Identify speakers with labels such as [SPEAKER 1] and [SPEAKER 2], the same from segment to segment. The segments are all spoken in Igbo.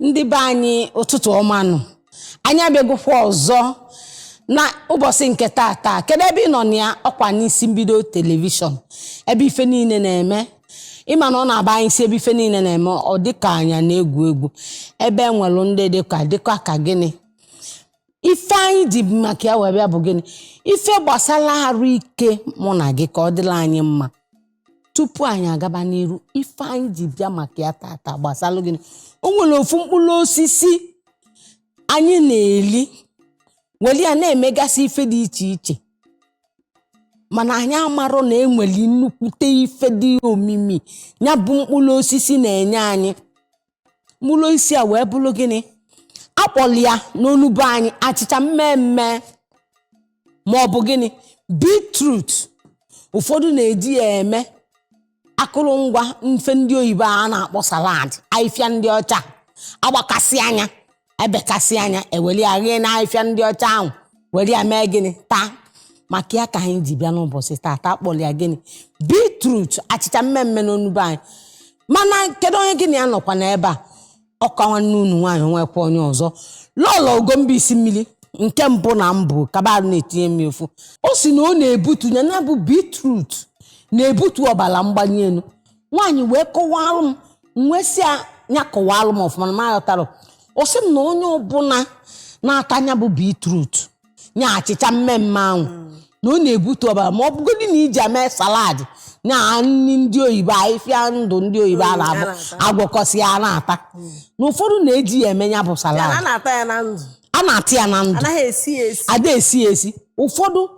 [SPEAKER 1] Ndị be anyị, ụtụtụ ọma nụ. Anyị abịagokwa ọzọ na ụbọchị nke taata. Kedu ebe ị nọ na ya? Ọkwa n'Isi Mbido Television, ebe ife niile na-eme. Ịma na ọ na-aba anyị si ebe ife niile na-eme, ọ dịka anya na-egwu egwu, ebe enwelu ndị dịka ka gịnị. Ife anyị ji maka ya wee bịa bụ gịnị? Ife gbasara arụ ike mụ na gị, ka ọ dịla anyị mma. Tupu anyị agaba n'iru, ife anyị ji bịa maka ya tata gbasara gịnị? O nwere ofu mkpụrụ osisi anyị na-eli, were ya na-emegasị ife dị iche iche, mana anyị amarọ na enwere nnukwute ife dị omimi ya bụ mkpụrụ osisi na-enye anyị. Mkpụrụ osisi a wee bụrụ gịnị? Akpọrọ ya n'onu be anyị achịcha mmemme, ma ọ bụ gịnị? Beetroot. Ụfọdụ na-eji ya eme akụrụngwa mfe ndị oyibo a na-akpọ salad, ahịfịa ndị ọcha agbakasị anya, ebekasị anya, ewere ya ghee na ahịfịa ndị ọcha ahụ, were ya mee gịnị? Taa. Maka ya ka anyị ji bịa n'ụbọchị taata. Akpọrọ ya gịnị? Beetroot, achịcha mmemme n'onu be anyị. Mana kedu onye gịnị ya nọkwa n'ebe a? Ọka nwanne unu nwaanyị, nwekwa onye ọzọ, Lọlọ Ugomba isi mmiri nke mbụ na mbụ kabarụ na-etinye mmiri ofu. O si na ọ na-ebutu ya bụ beetroot na-ebutu ọbara mgbali elu. Nwaanyị wee kọwalụ m, wee sị ya kọwalụ m ọfụma na m aghọtara. Ọ sị m na onye ọbụla na-ata anya bụ beetroot, nya achịcha mmemme ahụ, na ọ na-ebutu ọbara, ma ọ bụgodị na iji eme salad, nya nri ndị oyibo, ahịfịa ndụ ndị oyibo a na-abụ agwọkọsị a na-ata, na ụfọdụ na-eji ya eme ya bụ salad.
[SPEAKER 2] A na-ata ya na ndụ.
[SPEAKER 1] A na-ata ya na ndụ.
[SPEAKER 2] Anaghị esi ya esi.
[SPEAKER 1] Ada esi ya esi. Ụfọdụ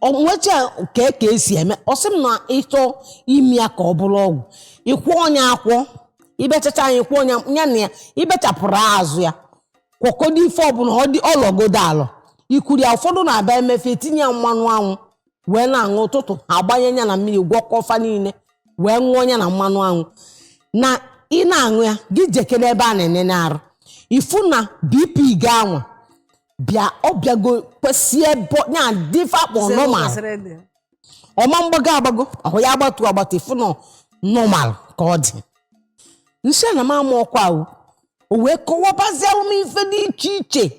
[SPEAKER 1] nwecha ka esi eme. Ọ sị m na ịchọ ime ya ka ọ bụrụ ọgwụ, ịkwọ ọnya akwọ, ibechacha anya, ịkwọ ọnya ya na ya, ibechapụrụ azụ ya, kwọkodo ife ọbụla ọ dị ọlọgodo alọ ikwuru ya. Ụfọdụ na-abịa emefe etinye ya mmanụ anwụ wee na-aṅụ. Ụtụtụ, agbanye ya na mmiri, gwọkọfa niile, wee ṅụọ ya na mmanụ anwụ. Na ị na-aṅụ ya, gị jekere ebe a na-enene arụ, ifu na BP ga-anwa bịa, ọ bịago kwesị ebe ya dịfe akpọ normal. Ọma mgbago agbago, ọhụ ya agbatu agbatu, ifu nọ normal ka ọ dị. Nsị na m ama ọkwa ahụ, o wee kọwabazialụ m ife dị iche iche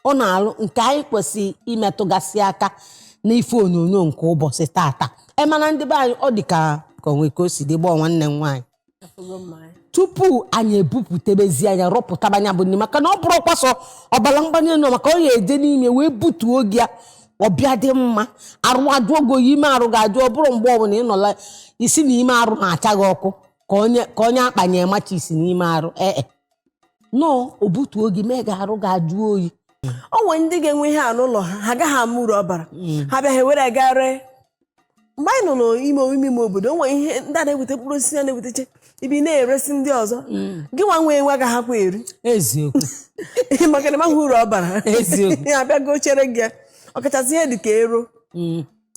[SPEAKER 1] ọ na-alụ, nke anyị kwesịrị imetụgasị aka n'ife onyonyo nke ụbọchị tata. Emana ndị be anyị, ọ dị ka ka onwe ka o si dị gbọọ nwanne m nwaanyị. Tupu anyị ebupụtebezi anya rọpụtaba anya bụ nri, maka na ọ bụrụ kwasọ ọbara mgbali elu, maka ọ ya eje n'ime wee butuo gị ya, ọbịa dị mma, arụ ajụọ gị oyi, ime arụ ga-ajụ. Ọ bụrụ mgbe ọbụla ị nọla isi na ime arụ na-acha gị ọkụ ka onye akpanye machisi n'ime arụ, ee nọọ, o butuo gị, mee gị arụ ga-ajụ oyi.
[SPEAKER 2] O nwere ndị ga-enwe ihe a n'ụlọ ha, ha agaghị ama uru ọ bara. Ha bịa, ha ewere ga ree. Mgbe anyị nọ n'ime ime obodo, o nwere ihe ndị a na-eweta, mkpụrụ osisi a na-ewetacha ibi na-eresi ndị ọzọ. Gị nwa nwe enwe agaghị akwa eri.
[SPEAKER 1] Eziokwu.
[SPEAKER 2] Maka na ịmaghị uru ọ bara.
[SPEAKER 1] Eziokwu.
[SPEAKER 2] Ya abịa gochere gị ya, ọkachasị ihe dị ka ero.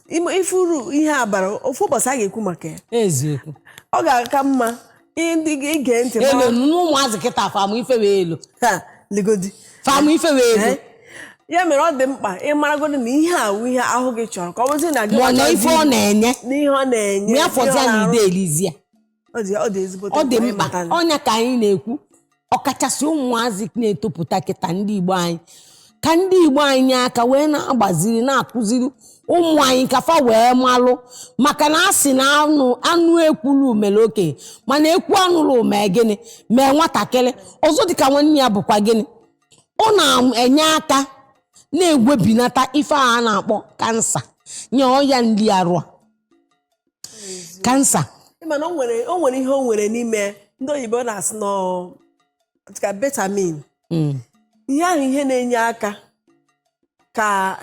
[SPEAKER 2] Ife uru ihe a bara, ofu ụbọchị a ga-ekwu maka ya.
[SPEAKER 1] Eziokwu.
[SPEAKER 2] Ọ ga-aka mma ihe ndị ige ntị.
[SPEAKER 1] Elu n'ụmụazị kịta, famụ ife wee elu.
[SPEAKER 2] Ha legodi.
[SPEAKER 1] Famụ ife wee elu.
[SPEAKER 2] Ya mere ọ dị mkpa ịmaragodi na ihe a wụ ihe ahụ gị chọrọ, ka ọ bụzi na gị
[SPEAKER 1] ma ọ na ife ọ na-enye
[SPEAKER 2] n'ihe ọ na-enye.
[SPEAKER 1] Ma ya fọzia na ide elizi ya.
[SPEAKER 2] Ọ dị ezigbote
[SPEAKER 1] ọ dị
[SPEAKER 2] mkpa
[SPEAKER 1] mkpa.
[SPEAKER 2] ịmata na-
[SPEAKER 1] Ọnya ka anyị na-ekwu, ọkachasị ụmụazị na-etopụta kịta, ndị Igbo anyị, ka ndị Igbo anyị aka wee na-agbaziri, na-akụziri ụmụ anyị ka fa wee malụ, maka na a sị na anụ anụ ekwulu mere okenye, mana ekwu anụrụ mee gịnị? Mee nwatakịrị. Ọzọ dịka nwanne ya bụkwa gịnị? Ọ na-enye aka na-egwebinata ife a na-akpọ kansa, nye ọya nri arụ a, kansa.
[SPEAKER 2] Ịma na o nwere ihe o nwere n'ime, ndị oyibo na-asị nọ ka vitamin. Ihe ahụ, ihe na-enye aka ka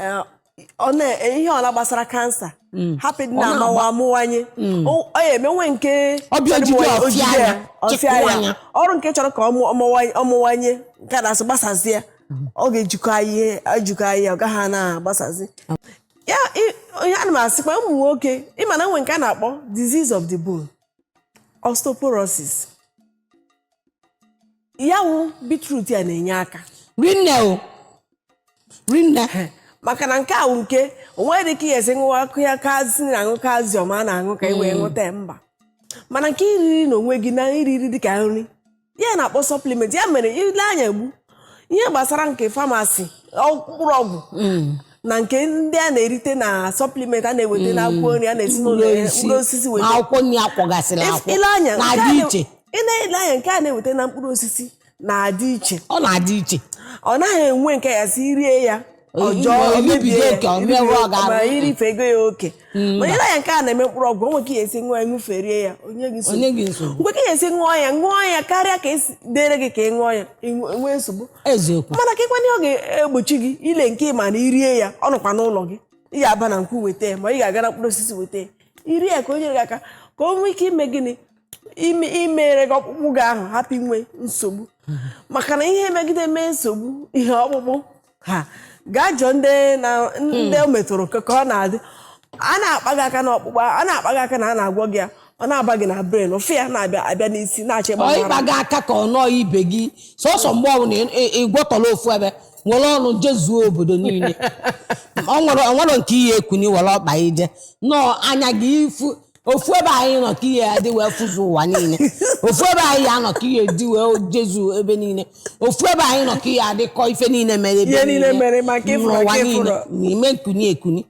[SPEAKER 2] ọ na ihe ọla gbasara kansa hapụ ịdị
[SPEAKER 1] Ọ na-agba-
[SPEAKER 2] na-amawa amụwanye. Ọ ya emenwe nke
[SPEAKER 1] Ọbịa
[SPEAKER 2] chọrọ
[SPEAKER 1] ojide
[SPEAKER 2] ịmụwanye,
[SPEAKER 1] ọfịa
[SPEAKER 2] ojide
[SPEAKER 1] anya,
[SPEAKER 2] ya, ọfịa
[SPEAKER 1] chịkwa
[SPEAKER 2] ya.
[SPEAKER 1] anya.
[SPEAKER 2] Ọrụ nke chọrọ ka ọ mụwanye, nke a na-asị gbasazie, ọ ga-ejikọ ihe ejikọ ihe, ọ gaghị na-agbasazi ya. Ihe ana m asịkwa ụmụ nwoke, ịma na nwe nke a na-akpọ disease of the bone, osteoporosis, ya wụ beetroot ya na-enye aka.
[SPEAKER 1] Rinne o rinne.
[SPEAKER 2] Maka na nke a wụ nke onwe dị ka ihe esi ṅụwa akụ ya kazi na-aṅụ calcium a na-aṅụ ka ị wee ṅụta ya, mba. Mana nke iriri n'onwe gị na iriri dịka nri. Ya na-akpọ supplement. Ya mere ile anya egbu ihe gbasara nke pharmacy, mkpụrụ ọgwụ na nke ndị a na-erite na supplement a na-eweta na akwụkwọ nri a na-esi n'ụlọ mkpụrụ osisi weta.
[SPEAKER 1] Akwụkwọ nri akwọgasịrị akwọ
[SPEAKER 2] Ile anya nke a
[SPEAKER 1] na-adị iche.
[SPEAKER 2] Ị na-ele anya, nke a na-eweta na mkpụrụ osisi na-adị iche.
[SPEAKER 1] Ọ na-adị iche.
[SPEAKER 2] Ọ naghị enwe nke ya si rie ya ọjọọ.
[SPEAKER 1] Iribiga
[SPEAKER 2] mebie ya,
[SPEAKER 1] oke, ọ merụọ gị arụ.
[SPEAKER 2] Ma irife ego ya oke. Ma ile anya nke a na-eme mkpụrụ ọgwụ, o nwere ka ị ga-esi ṅụọ ya, ṅụferie ya, onye gị nsogbu.
[SPEAKER 1] Onye gị nsogbu.
[SPEAKER 2] Mgbe ka ị ga-esi ṅụọ ya, ṅụọ ya karịa ka esi dere gị ka ị ṅụọ ya, ị nwee nsogbu.
[SPEAKER 1] Eziokwu.
[SPEAKER 2] Mana ka ịkwana, ọ ga-egbochi gị ile nke ị ma na irie ya, ọ nọkwa n'ụlọ gị, ị ga-aba na nkwu weta ya, ma ị ga-aga na mkpụrụ osisi weta ya, iri ya ka o nyere gị aka, ka o nwee ike ime gịnị, ime imere gị ọkpụkpụ gị ahụ hapụ inwe nsogbu. Maka na ihe megide mee nsogbu ihe ọkpụkpụ, ha gaa jụọ ndị na ndị o metụrụ ka ọ na-adị. A na-akpa gị aka n'ọkpụkpụ, a na-akpa gị aka na a na-agwọ gị ya, ọ na-aba gị na brain, ofe ya na-abịa abịa n'isi na-achọ
[SPEAKER 1] Ọ
[SPEAKER 2] ịgba.
[SPEAKER 1] ịkpa gị aka ka ọ nọọ ibe gị sọsọ. Mgbe ọbụla ị gwọtọrọ ofu ebe, nwere ọnụ jezuo obodo niile, ọ nwere ọ nwere nke ihe ekuni were ọkpa ije nọọ anya gị ifu ofu ebe anyị nọ ka ihe adị wee fụzu ụwa niile. Ofu ebe anyị ya nọ ka ihe dị wee jezuo ebe niile. Ofu ebe anyị nọ ka ihe adịkọ ife niile mere ebe
[SPEAKER 2] Ihe niile mere, ma nke ịfụrụ,
[SPEAKER 1] n'ụwa
[SPEAKER 2] nke
[SPEAKER 1] niile
[SPEAKER 2] ịfụrụ.
[SPEAKER 1] N'ime nkuni ekuni.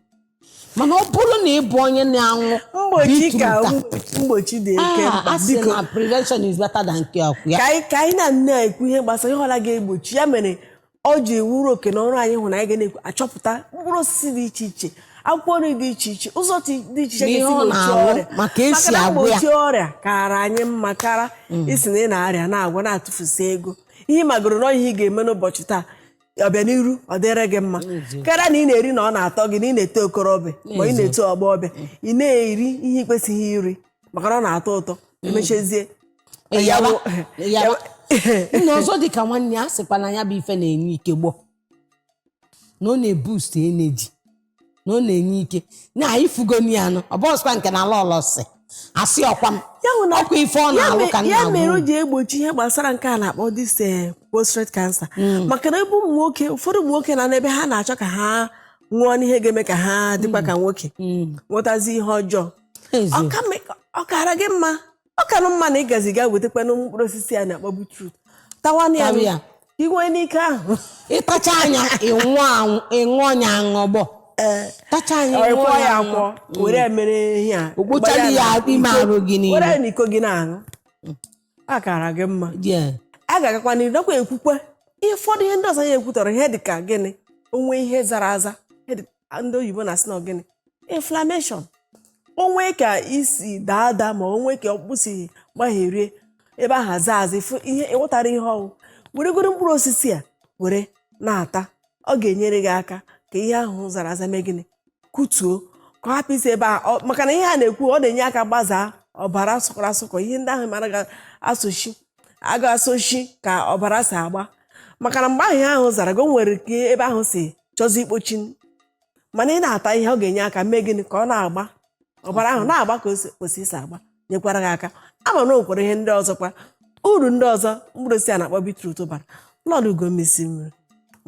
[SPEAKER 1] Mana ọ bụrụ na ị bụ onye na-aṅụ
[SPEAKER 2] Mgbochi ka
[SPEAKER 1] beetroot a,
[SPEAKER 2] mgbochi dị oke
[SPEAKER 1] ah,
[SPEAKER 2] mkpa.
[SPEAKER 1] a sị
[SPEAKER 2] Biko,
[SPEAKER 1] na prevention is better than cure ya.
[SPEAKER 2] Ka anyị na na-ekwu ihe gbasara ihe ọla ga-egbochi, ya mere ọ ji wuru oke na ọrụ anyị hụ na anyị ga na-ekwu achọpụta mkpụrụ osisi dị iche iche, akwụkwọ nri dị iche iche, ụzọ dị iche iche
[SPEAKER 1] Na ihe
[SPEAKER 2] ga-esi
[SPEAKER 1] ọ
[SPEAKER 2] gbochie
[SPEAKER 1] na-alụ,
[SPEAKER 2] ọrịa.
[SPEAKER 1] maka esi
[SPEAKER 2] Maka na
[SPEAKER 1] agwọ ya.
[SPEAKER 2] mgbochi ọrịa kara anyị mma kara isi na ị na-arịa na-agwọ, na-atụfusi ego. Ihe ị magoro na ihe ị ga-eme n'ụbọchị taa, ọbịaniru ọ dịrị gị mma karịa na ị na-eri na ọ na-atọ gị, na ị na-eto okorobịa ma ị na-eto ọgbọbịa, ị na-eri ihe ị kwesịghị iri maka na ọ na-atọ ụtọ, emechezie
[SPEAKER 1] Ịyaba, ịyaba.
[SPEAKER 2] Ya
[SPEAKER 1] Nna ọzọ dị ka nwanne ya sịkwa na ya bụ ife na-enye ike gbọ, na ọ na-eboost energy, na ọ na-enye ike na ifugoni ya nụ. Ọ bụghịkwa nke na ala ọlọ si asị ọkwa m
[SPEAKER 2] Ya hụ na-
[SPEAKER 1] ọkwa ife ọ
[SPEAKER 2] ya
[SPEAKER 1] na-alụ ka
[SPEAKER 2] ya
[SPEAKER 1] nna
[SPEAKER 2] mere o
[SPEAKER 1] agwa.
[SPEAKER 2] ji egbochi ihe gbasara nke a na-akpọ this prostate cancer, maka na ebe ụmụ nwoke, ụfọdụ ụmụ nwoke na n'ebe ha na-achọ ka ha ṅụọ n'ihe ga-eme ka ha dịkwa ka nwoke, nwetazi ihe ọjọọ. Ọ kara gị mma, ọ kanụ mma na ịgazi ga wetakwanụ mkpụrụ osisi a na-akpọ beetroot, tawanụ ya
[SPEAKER 1] Tawa ya.
[SPEAKER 2] ka ị nwee n'ike ahụ.
[SPEAKER 1] Ịtacha anya, ịṅụọ ịṅụọ nya aṅụgbọ tacha anya,
[SPEAKER 2] Ọ
[SPEAKER 1] ịṅụọ
[SPEAKER 2] kwọọ
[SPEAKER 1] ya
[SPEAKER 2] ya
[SPEAKER 1] aṅụ.
[SPEAKER 2] akwọ, were ya mere ihe a.
[SPEAKER 1] Okpochara
[SPEAKER 2] gbanye
[SPEAKER 1] ya
[SPEAKER 2] na
[SPEAKER 1] ime
[SPEAKER 2] iko.
[SPEAKER 1] arụ gị niile.
[SPEAKER 2] Were ya n'iko gị na-aṅụ, a kara gị mma. A ga-agakwa n'ihu nakwa ekwukwe ihe ụfọdụ, ihe ndị ọzọ ya ekwutọrọ, ihe dịka gịnị, onwe ihe zara aza, ihe ndị oyibo na-asị na gịnị, inflammation, onwe ka isi daa ada, ma onwe ka ọkpụkpụ si gbagherie ebe ahụ aza aza, ịfụ ihe ịghọtara ihe ọwụ, weregoro mkpụrụ osisi a were na-ata, ọ ga-enyere gị aka ka ihe ahụ zara aza mee gịnị, kutuo, ka ọ hapụ isi ebe a maka na ihe a na-ekwu, ọ na-enye aka gbazaa ọbara sụkọrọ asụkọ, ihe ndị ahụ mara ga-asụchi aga asụchi ka ọbara si agba. Maka na mgbe ahụ ihe ahụ zara gị, o nwere ka ebe ahụ si chọzi ikpochi, mana ị na-ata ihe, ọ ga-enye aka mee gịnị, ka ọ na-agba ọbara ahụ na-agba ka o si kwesị isi agba, nyekwara gị aka. Ama na o nwekwara ihe ndị ọzọkwa, uru ndị ọzọ mkpụrụ osisi a na-akpọ beetroot bara. Lọdụ ugomisi mmiri,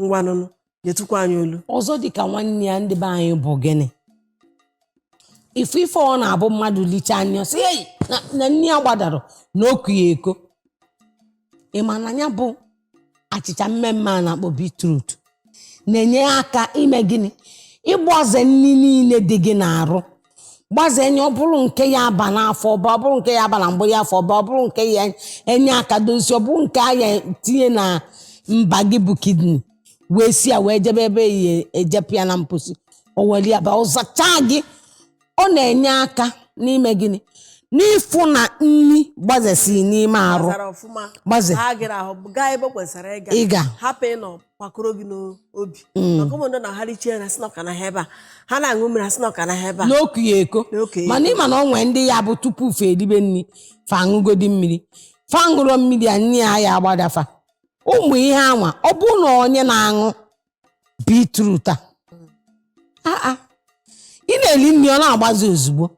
[SPEAKER 2] ngwanụnụ, nyetụkwa anyị olu.
[SPEAKER 1] Ọzọ dịka nwanne ya, ndị be anyị, bụ gịnị, ife ife ọ na-abụ mmadụ licha anya sị, "Ei, na nne ya gbadara na oku ya eko." Ị ma na ya bụ achịcha mmemme a na-akpọ beetroot na-enye aka ime gịnị? Ịgbaze nri niile dị gị n'arụ, gbaze nye, ọ bụrụ nke ya aba n'afọ, ọ bụrụ nke ya aba na mgbụrụ afọ, ọ bụrụ nke ya enye aka dozie, ọ bụrụ nke a ya tinye na mba gị bụ kidney, wee si ya wee jebe ebe ya ejepụ ya na mposi, o were ya ba ọ zachaa gị. Ọ na-enye aka n'ime gịnị? N'ịfụ na nri gbazesiri n'ime arụ.
[SPEAKER 2] Gbazara ọfụma.
[SPEAKER 1] Gbaze.
[SPEAKER 2] Ha gịrị ahụ gaa ebe o kwesịrị ịga.
[SPEAKER 1] Ịga.
[SPEAKER 2] Hapụ ịnọ kwakọrọ gị n'obi, maka ụmụ ndị na-agharichie na sị na ọka na ha ebe a, ha na-aṅụ mmiri, ha sị na ọka na ha ebe a.
[SPEAKER 1] N'oku ya eko.
[SPEAKER 2] N'oku ya.
[SPEAKER 1] Mana ịma na ọ nwee ndị ya bụ tupu fe eribe nri, fa aṅụgodi mmiri, fa ṅụrọ mmiri a, nri ya ya agbadafa. Ụmụ ihe anwa, ọ bụ na onye na-aṅụ beetroot a, aa, ị na-eli nri, ọ na-agbazi ozugbo.